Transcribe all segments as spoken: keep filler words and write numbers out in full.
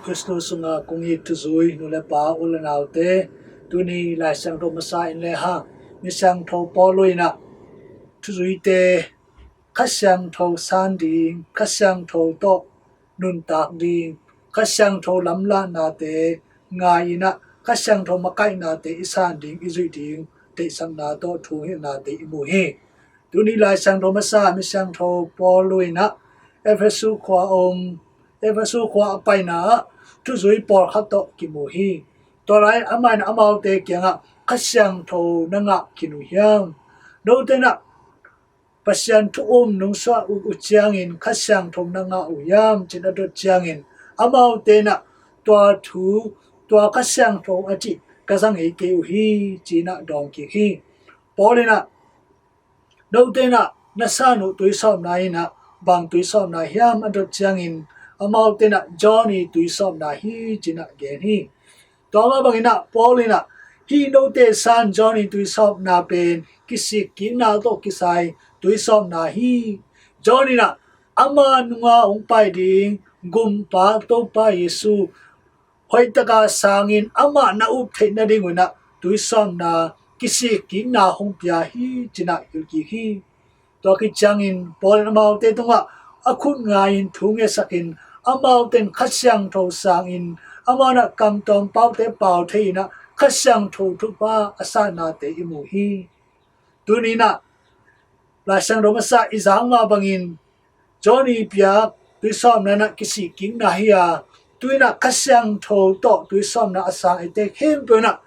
Khristu sungah kong it thuzui nu le pa, u le naute, tuni Lai Siangtho masa en le hang, Misiangtho Paul in ah thuzuite Kha Siangtho san ding, Kha Siangtho tawh nuntak ding, Kha Siangtho lamlahnate ngai in ah, Kha Siangtho makaihnate i san ding, i zuih ding deihsakna tawh thu hilhnate i mu hi. Tuni Lai Siangtho masa Misiangtho Paul in ah Efesu khua a om, Efesu khua a paina ah thuzui pawlkhat tawh kimu hi. Tua lai amah in amaute kiangah, Kha Siangtho na ngah khin uh hiam? Note in ah Pasian thu um nungsuah uh, uh ciangin Kha Siangtho na ngah uh hiam, ci-in a dot ciangin, amaute in ah tua thu, tua Kha Siangtho a cih ka za ngei kei uh hi, ci-in ah dawng kik hi. Paul in ah, note in ah na san uh tuisawpna in ah bang tuisawpna hiam, a dot ciangin, amaute in ah John ii tuisawpna hi, ci-in ah gen hi. Tua mah bangin ah Paul in ah, hih note san John ii tuisawpna pen kisikkikna tawh kisai tuisawpna hi. John in ah ama nunga hong pai ding Gumpa Topa Jesu hoihtaka sangin amah na up theih nadingun ah tuisawpna, kisikkikna hong pia hi, ci-in ah hilh kik hi. Tua khit ciangin Paul in amaute tungah a khut ngai-in thu ngetsakin, amaute in Kha Siangtho sangin amah in ah kamtuam paute pau thei in ah Kha Siangtho thupha a sahnate i mu hi. Tuni in ah Lai Siangtho masa i zak mah bangin John ii piak tuisawpna in ah kisikkikna hi a, tu-in ah Kha Siangtho tawh tuisawpna a sang eite khempeuh in ah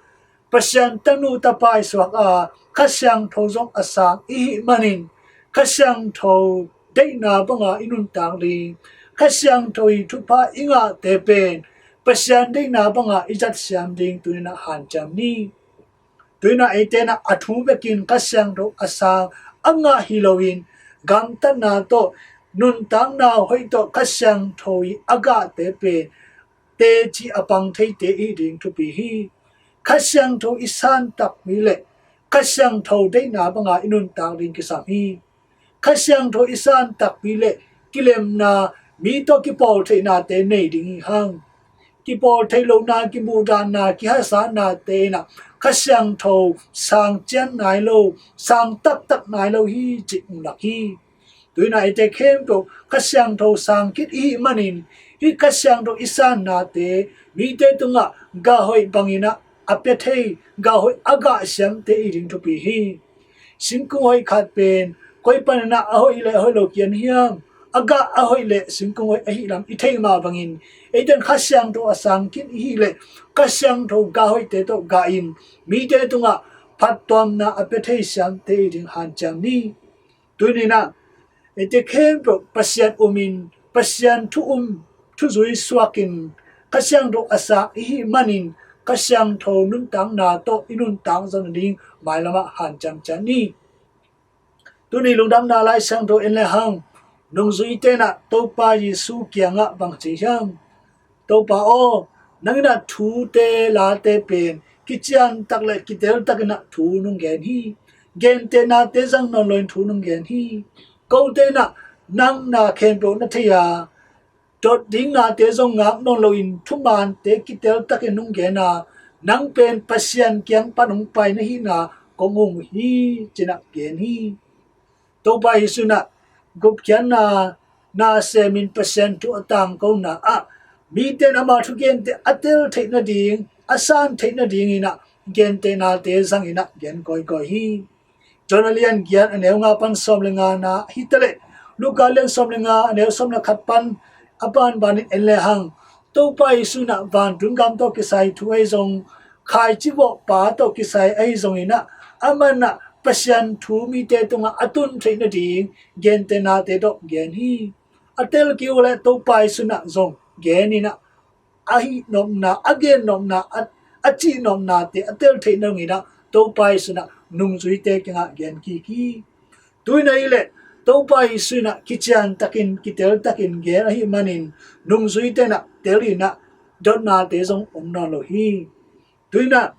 Pasian tanu tapa i suak a, Kha Siangtho zong a sang i hih manin, Kha Siangtho deihna banga i nuntak ding, Kha Siangtho ii thupha i ngahte pen Pasian deihna banga i zatsiam ding tuni in ah hanciam ni. Tuni in ah eite in ah a thu bekin Kha Siangtho a sang a ngah hi loin, gamtatna tawh, nuntakna hoih tawh Kha Siangtho ii a gahte pen teci a pang theite i hih ding thupi hi. Kha Siangtho i san takpi leh Kha Siangtho deihna banga i nuntak ding kisam hi. Kha Siangtho i san takpi leh kilemna, mi tawh kipawl theihnate nei ding hi hang. Kipawl theih lohna, kimuhdahna, kihaksatnate in ah Kha Siangtho sang cian nai lo, sang taktak nai lo hi, cih mu lak hi. Tuni in ah eite khempeuh Kha Siangtho sang khit i hih manin, hih Kha Siangtho i sannate mite tungah gah hoih bangin ah a pia thei, gah hoih a gah siamte i hih ding thupi hi. Singkung hoih khat pen koi panin ah a hoih leh a hoih lo kian hiam? A gah a hoih leh singkung hoih ahih lam i theih mah bangin, eite in Kha Siangtho a sang khit i hih leh Kha Siangtho gah hoihte tawh gahin, mite tungah phattuamna a pia thei siamte i hih ding hanciam ni. Tuni in ah eite khempeuh Pasian umin, Pasian thu um, thuzui suakin, Kha Siangtho a sang i hih manin, Kha Siangtho nuntakna tawh i nuntak zo nading mailamah hanciam ciat ni. Tuni lungdamna Lai Siangtho en le hang, nungzuite in ah Topa Jesu kiangah bang ci hiam? Topa aw, nang in ah thute late pen kiciantak le kiteltak in ah thu nong gen hi. Gentehnate zang nawn loin thu nong gen hi. Kote in ah nang na khempeuh na thei a, dot ding nate zong ngak nawn loin thumaante kiteltakin nong gen a, nang pen Pasian kiang pan hong pai na hihna kong um uh hi, ci-in ah gen hi. Topa Jesu in ah gupkhiatna na semin Pasian thu a tangkona ah, mite in ama thugente a tel theih nading, a san theih nadingin ah gentehnate zangin ah gen kawikawi hi. John a lian giat a neu nga pan sawm le nga na hi ta leh, Luka lian sawm le nga a neu sawm le khat pan a banbanin en le hang, Topa Jesu in ah vantung gam tawh kisai thu ahi zong, khaici vawhpa tawh kisai ahi zongin ah, amah in ah Pasian thu mite tungah a tun theih nading gentehnate tawh gen hi. A tel kik uh leh Topa Jesu in ah zong gen in ah, a hih nopna, a gen nopna, a, a cih nopnate a tel theih nadingin ah Topa Jesu in ah nungzuite kiangah gen kik hi. Tuni in ah i leh Topa Jesu in ah kiciantakin, kiteltakin gen ahih manin, nungzuite in ah tel in ah dotnate zong om nawn lo hi. Tuni in ah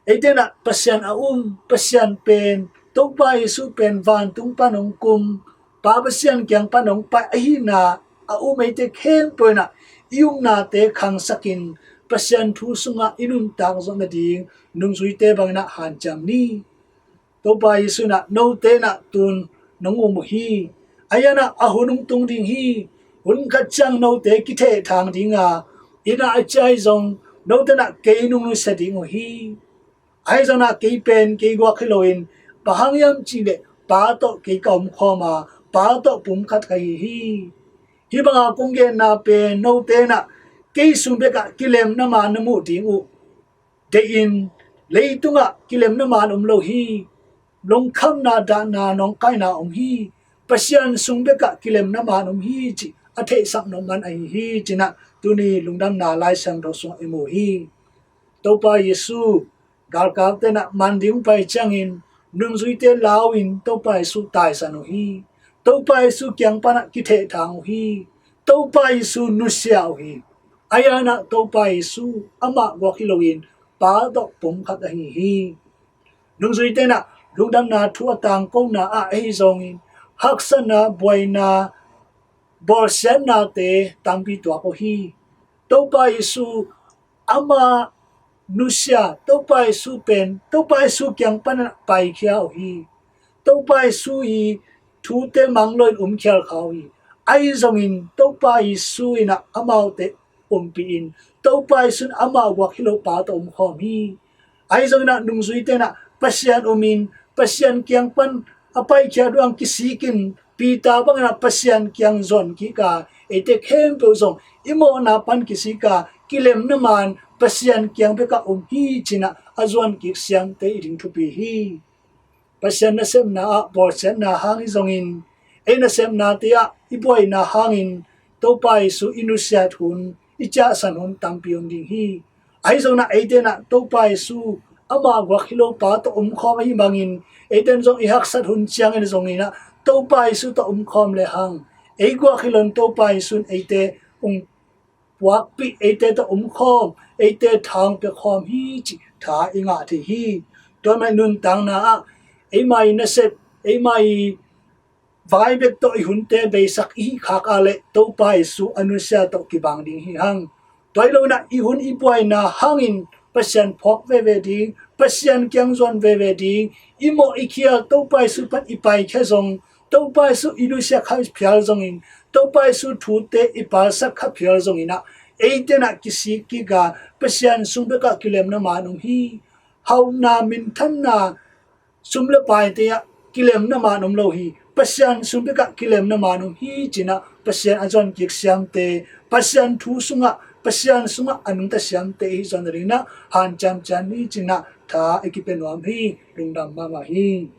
eite in ah Pasian a um, Pasian pen, Topa Jesu pen vantung pan hong kum, Pa Pasian kiang pan hong pai ahihna a um eite khempeuh in ah i upnate khangsakin Pasian thu sungah i nuntak zawh nading nungzuite bangin ah hanciam ni. Topa Jesu in ah note in ah tun nong um uh hi. Ahi zongin ah a hun hong tung ding hi. Hun khat ciang note kithehthang ding a, inn ah a ciah zong note in ah kei nong nusia ding uh hi. Ahi zongin ah kei pen kei guak hi loin, bang hang hiam cih leh Pa tawh kei ka omkhawm a, Pa tawh pum khat ka hi hi. Hih banga kong genna pen note in ah kei sung bekah kilemna maan na muh ding uh. Deih in, leitungah kilemna maan om lo hi. Lungkhamna, dahna, nawngkaina om hi. Pasian sung bekah kilemna maan om hi cih a theihsak nop man ahi hi, ci-in ah tuni lungdamna Lai Siangtho sungah i mu hi. Topa Jesu galkapte in ah man ding hong pai ciangin nungzuite lau-in Topa Jesu taisan uh hi. Topa Jesu kiang pan ah kithehthang uh hi. Topa Jesu nusia uh hi. Ahi zongin ah Topa Jesu amah guak hi loin Pa tawh pum khat ahi hi. Nungzuite in ah lungdamna thu a tangkona ah ahi zongin haksatna, buaina, bawlsiatnate tampi tuak uh hi. Topa Jesu ama nusia, Topa Jesu pen, Topa Jesu kiang pan ah paikhia uh hi. Topa Jesu i thute mang loin um khial kha uh hi. Ahi zongin Topa Jesu in ah amaute umpih in, Topa Jesu in amah guak hi lo Pa tawh omkhawm hi. Ahi zongin ah nungzuite in ah Pasian umin, Pasian kiang pan a paikhia duang kisikin, Peter bangin ah Pasian kiang zuan kik a, eite khempeuh zong i mawhna pan kisik a, kilemna maan Pasian kiang bekah om hi, ci-in ah a zuan kik siamte i ding thupi hi. Pasian nasepna ah bawlsiatna hang hi zongin, ei nasepnate ah i buaina hangin Topa Jesu i nusiat hun, i ciahsan hun tampi om ding hi. Ahi zongin ah eite in ah Topa Jesu amah guak hi lo Pa tawh omkhawm ahih bangin, eite in zong i haksat hun ciangin zongin ah Topa Jesu tawh omkhawm lehang, ei guak hi loin Topa Jesu in eite hong puakpih, eite tawh omkhawm, eite tha hong piakhawm hi cih tha i ngah thei hi. Tua mah i nuntakna ah eima i nasep, eima i vai bek tawh i hunte beisak i hih khak a leh Topa Jesu a nusia tawh kibang ding hi hang. Tua hi loin ah i hun i buaina hangin Pasian phawk veve ding, Pasian kiang zuan veve ding, i mawh i khial Topa Jesu pan i paikhia zong, Topa Jesu i nusia kha phial zongin, Topa Jesu thute i palsat kha phial zongin ah, eite in ah kisik kik a, Pasian sung bekah kilemna maan om hi. Hauhna, minthanna, sum le paite ah kilemna maan om lo hi. Pasian sung bekah kilemna maan om hi, ci-in ah Pasian a zuan kik siamte, Pasian thu sungah, Pasian sungah a nungta siamte i hih zawh nadingin ah hanciam ciat ni, ci-in ah tha i kipia nuam hi. Lungdam mahmah hi.